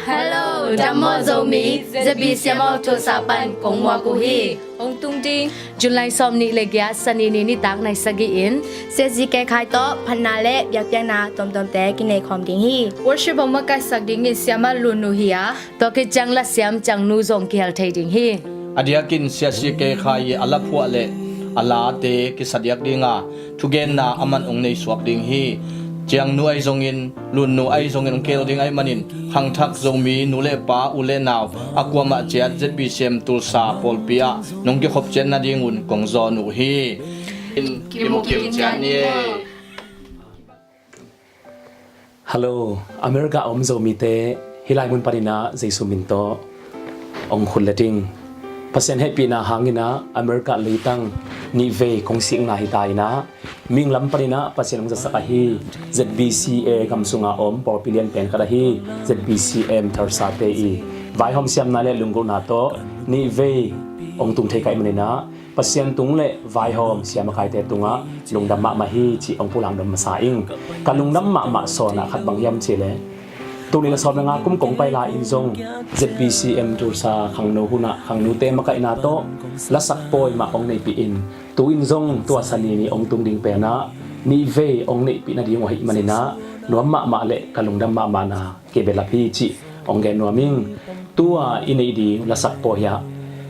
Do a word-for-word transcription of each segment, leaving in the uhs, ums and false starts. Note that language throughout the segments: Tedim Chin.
Hello, dam maw Zomi, Z B C M aw Tulsa pan kong muak uh hi. Hong tung ding July sawm nih le giat, Sani ni nitak nai sagih in C S G K khai tawh phatna le biakpiakna tuamtuamte kinei khawm ding hi. Worship hong makaisak dingin siama Lun Nu hi a, tua khit ciang lasiam Cang Nu zong kihel thei ding hi. A diakin C S C K khai i a laphuah le a late kisadiak dinga thugenna a man hong nei suak ding hi. Ciang Nu ahi zongin, Lun Nu ahi zongin hong kihel ding ahih manin, khangthak Zomi nu le pa, u le nau, a kuamah ciat Z B C M Tulsa pawlpi ah nong kikhop ciat nadingun kong zawn uh hi. Kimu kim ciat ni e. Hello, America a om Zomite, hih lai mun paninah Jesu min tawh hong khut le ding. Pasian hehpihna hanginah America leitang nihvei kong sikna hi ta inah, mihing lam paninah Pasian hong zatsak ahi Z B C A gam sunga om pawlpi lian pen khat ahi Z B C M Tulsa te i vaihawm siamna le lunggulhna tawh nihvei hong tung thei ka hih maninah, Pasian tung le vaihawm siamakaite tungah lungdam mahmah hi cih hong pulak nuam masa ing. Ka lungdam mahmah sawnah khat bang hiam cihleh, tul nih le sawm le nga kum kong pai lai in zong Z B C M Tulsa khangno hunah khangnute makaihna tawh lasak pawi mah hong neihpih in, tu-in zong tua Sani ni hong tung ding penah nihvei hong neihpih nading uh ahih maninah nuam mahmah le ka lungdam mahmahna kei belap hi cih hong gen nuam ing. Tua i neih ding lasak pawi ah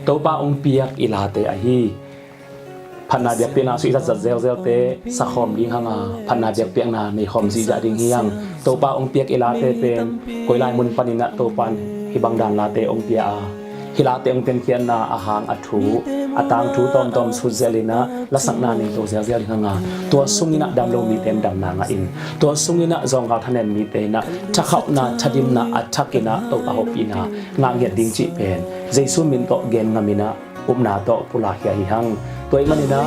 Topa hong piak i late ahi phatna biakpiakna sung i zatzat zelzelte sakhawm ding hanga phatna biakpiakna neikhawm zihziah ding hi hang. Topa hong piak i late pen koi lai mun paninah Topa in hih bang dan late hong pia a, hih late hong tenkhiatna a hang a thu, a tangthu tawmtawm sut zelinah lasakna nei to zelzel ding hanga, tua sunginah damlo mite in damna ngah in, tua sunginah zawnggal thanem mite inah thakhauhna thadimna a thakinah Topa hopihna ngah ngiat ding cih pen Jesu min tawh gen ngaminah upna tawh pulak khia hi hang. Tua ahih maninah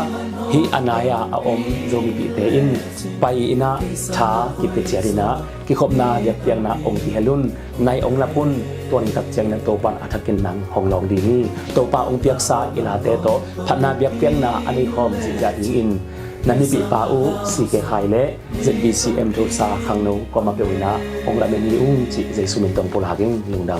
hih a nai-a a om Zomipihte in pai inah tha kipia ciat inah kikhopna biakpiakna hong kihel un. Nai hong lap un. Tua ni tak ciangin Topa in a thakin nang hong lawng ding hi. Topa hong piaksa i late tawh phatna biakpiakna a neikhawm zihziah dingin na mipihpa uh C K Khai le Z B C M Tulsa khangno kuamah peuh inah hong lamen ni ung cih Jesu min tawh hong pulak ing. Lungdam.